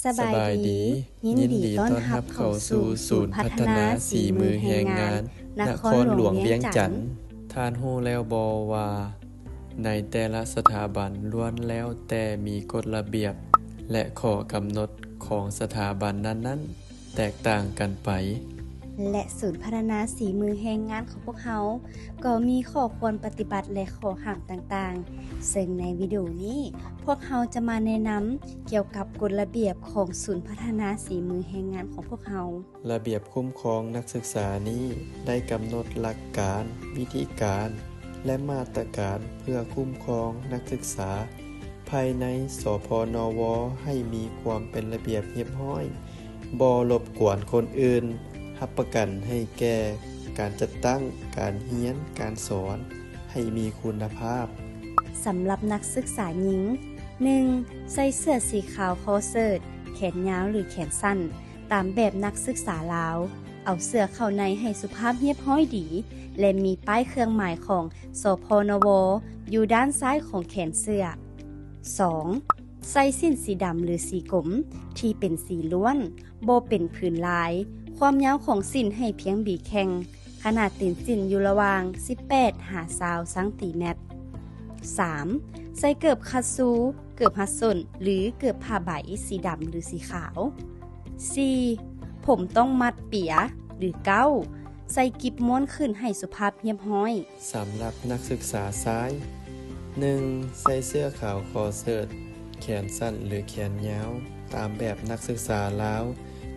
ສະບາຍດີ ຍິນດີຕ້ອນຮັບເຂົ້າສູ່ສູນພັດທະນາສີມືແຮງງານນະຄອນຫຼວງວຽງຈັນ. ທ່ານຮູ້ແລ້ວບໍ່ວ່າ ໃນແຕ່ລະສະຖາບັນລ້ວນແລ້ວແຕ່ມີກົດລະບຽບ ແລະ ຂໍ້ກຳນົດຂອງສະຖາບັນນັ້ນໆ ແຕກຕ່າງກັນໄປ. ແລະ ສູນພັດທະນາສີມືແຮງງານຂອງພວກເຮົາ ກໍມີຂໍ້ຄວນປະຕິບັດ ແລະ ຂໍ້ຫ້າມຕ່າງໆ, ເຊິ່ງໃນວິດີໂອນີ້ ພວກເຮົາຈະມາແນະນຳກ່ຽວກັບກົດລະບຽບຂອງສູນພັດທະນາສີມືແຮງງານຂອງພວກເຮົາ. ລະບຽບຄຸ້ມຄອງນັກສຶກສານີ້ໄດ້ກຳນົດຫຼັກການ, ວິທີການ ແລະ ມາດຕະການເພື່ອຄຸ້ມຄອງນັກສຶກສາພາຍໃນ ສພນວ ໃຫ້ມີຄວາມເປັນລະບຽບຮຽບຮ້ອຍ, ບໍ່ລົບກວນຄົນອື່ນ, ຮັບປະກັນໃຫ້ແກ່ການຈັດຕັ້ງການຮຽນການສອນໃຫ້ມີຄຸນນະພາບ. ສຳລັບນັກສຶກສາຍິງ, ໜຶ່ງ ໃສ່ເສື້ອສີຂາວຄໍເຊີດ ແຂນຍາວ ຫຼື ແຂນສັ້ນ ຕາມແບບນັກສຶກສາລາວ, ເອົາເສື້ອເຂົ້າໃນໃຫ້ສຸພາບຮຽບຮ້ອຍດີ ແລະ ມີປ້າຍເຄື່ອງໝາຍຂອງ ສພນວ ຢູ່ດ້ານຊ້າຍຂອງແຂນເສື້ອ. ສອງ ໃສ່ສິ້ນສີດຳ ຫຼື ສີກົມ ທີ່ເປັນສີລ້ວນ, ບໍ່ເປັນຜືນລາຍ, ຄວາມຍາວຂອງສິ້ນໃຫ້ພຽງບີແຂ້ງ, ຂະໜາດຕີນສິ້ນຢູ່ລະຫວ່າງສິບແປດຫາຊາວຊັງຕີແມັດ. ສາມ ໃສ່ເກີບຄັດຊູ, ເກີບຮັດສົ້ນ ຫຼື ເກີບຜ້າໃບສີດຳ ຫຼື ສີຂາວ. ສີ່ ຜົມຕ້ອງມັດເປຍ ຫຼື ເກົ້າ ໃສ່ກິບມ້ວນຂຶ້ນໃຫ້ສຸພາບຮຽບຮ້ອຍ. ສຳລັບນັກສຶກສາຊາຍ, ໜຶ່ງ ໃສ່ເສື້ອຂາວຄໍເຊີດ ແຂນສັ້ນ ຫຼື ແຂນຍາວ ຕາມແບບນັກສຶກສາລາວ,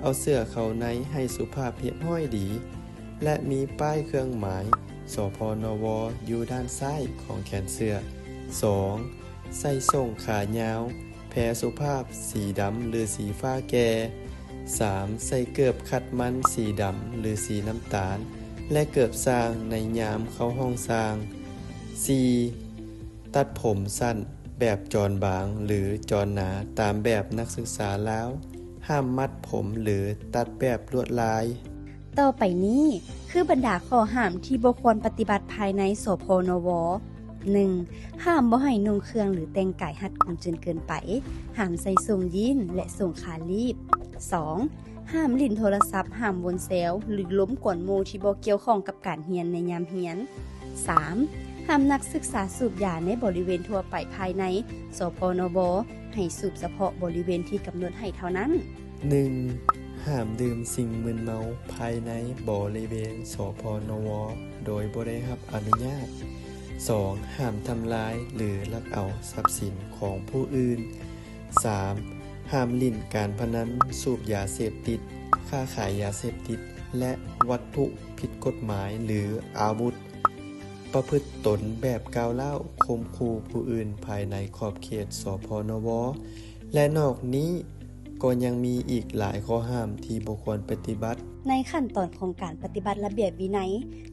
ເອົາເສື້ອເຂົ້າໃນໃຫ້ສຸພາບຮຽບຮ້ອຍດີ ແລະ ມີປ້າຍເຄື່ອງໝາຍ ສພນວ ຢູ່ດ້ານຊ້າຍຂອງແຂນເສື້ອ. ສອງ ໃສ່ສົ້ງຂາຍາວ ແພສຸພາບສີດຳ ຫຼື ສີຟ້າແກ່. ສາມ ໃສ່ເກີບຄັດມັນສີດຳ ຫຼື ສີນ້ຳຕານ ແລະ ເກີບຊ່າງໃນຍາມເຂົ້າຫ້ອງຊ່າງ. ສີ່ ຕັດຜົມສັ້ນແບບຈອນບາງ ຫຼື ຈອນໜາ ຕາມແບບນັກສຶກສາລາວ, ຫ້າມມັດຜົມ ຫຼື ຕັດແບບລວດລາຍ. ຕໍ່ໄປນີ້ຄືບັນດາຂໍ້ຫ້າມທີ່ບໍ່ຄວນປະຕິບັດພາຍໃນ ສພນວ. ໜຶ່ງ ຫ້າມບໍ່ໃຫ້ນຸ່ງເຄື່ອງ ຫຼື ແຕ່ງກາຍຮັດກຸມຈົນເກີນໄປ, ຫ້າມໃສ່ໂສ້ງຢີນ ແລະ ໂສ້ງຂາລີບ. ສອງ ຫ້າມຫຼິ້ນໂທລະສັບ, ຫ້າມວົນແຊວ ຫຼື ລົມກວນໝູ່ທີ່ບໍ່ກ່ຽວຂ້ອງກັບການຮຽນໃນຍາມຮຽນ. ສາມ ຫ້າມນັກສຶກສາສູບຢາໃນບໍລິເວນທົ່ວໄປພາຍໃນ ສພນວ ໃຫ້ສູບສະເພາະບໍລິເວນທີ່ກຳນົດໃຫ້ເທົ່ານັ້ນ. ໜຶ່ງ ຫ້າມດື່ມສິ່ງມຶນເມົາພາຍໃນບໍລິເວນ ສພນວ ໂດຍບໍ່ໄດ້ຮັບອະນຸຍາດ. ສອງ ຫ້າມທຳລາຍ ຫຼື ລັກເອົາຊັບສິນຂອງຜູ້ອື່ນ. ສາມ ຫ້າມຫຼິ້ນການພະນັນ, ສູບຢາເສບຕິດ, ຄ້າຂາຍຢາເສບຕິດ ແລະ ວັດຖຸຜິດກົດໝາຍ ຫຼື ອາວຸດ, ປະພຶດຕົນແບບກ້າວຮ້າວ, ຂົ່ມຂູ່ຜູ້ອື່ນພາຍໃນຂອບເຂດ ສພນວ ແລະ ນອກນີ້ກໍຍັງມີອີກຫຼາຍຂໍ້ຫ້າມທີ່ບໍ່ຄວນປະຕິບັດ. ໃນຂັ້ນຕອນຂອງການປະຕິບັດລະບຽບວິໄນ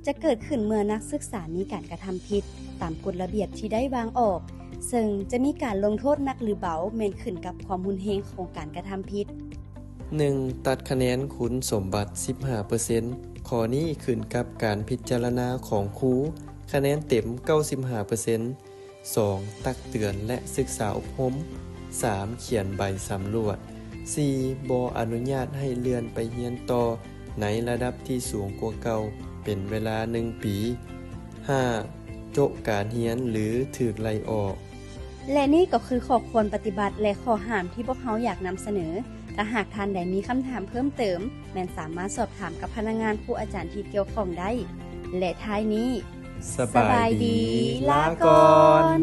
ຈະເກີດຂຶ້ນເມື່ອນັກສຶກສາມີການກະທຳຜິດຕາມກົດລະບຽບທີ່ໄດ້ວາງອອກ, ເຊິ່ງຈະມີການລົງໂທດໜັກ ຫຼື ເບົາ ແມ່ນຂຶ້ນກັບຄວາມຮຸນແຮງຂອງການກະທຳຜິດ. ໜຶ່ງ ຕັດຄະແນນຄຸນສົມບັດສິບຫ້າເປີເຊັນ. ຂໍ້ນີ້ຂຶ້ນກັບການພິຈາລະນາຂອງຄູ, ຄະແນນເຕັມເກົ້າສິບຫ້າເປີເຊັນ. ສອງ ຕັກເຕືອນ ແລະ ສຶກສາອົບຮົມ. ສາມ ຂຽນໃບສຳຫຼວດ. ສີ່ ບໍ່ອະນຸຍາດໃຫ້ເລື່ອນໄປຮຽນຕໍ່ໃນລະດັບທີ່ສູງກວ່າເກົ່າເປັນເວລາໜຶ່ງປີ. ຫ້າ ໂຈະການຮຽນ ຫຼື ຖືກໄລ່ອອກ. ແລະ ນີ້ກໍຄືຂໍ້ຄວນປະຕິບັດ ແລະ ຂໍ້ຫ້າມທີ່ພວກເຮົາຢາກນຳສະເໜີ. ຖ້າຫາກທ່ານໃດມີຄຳຖາມເພີ່ມເຕີມ, ແມ່ນສາມາດສອບຖາມກັບພະນັກງານ, ຄູອາຈານທີ່ກ່ຽວຂ້ອງໄດ້. ແລະ ທ້າຍນີ້, ສະບາຍດີ, ສະບາຍດີ, ລາກ່ອນ.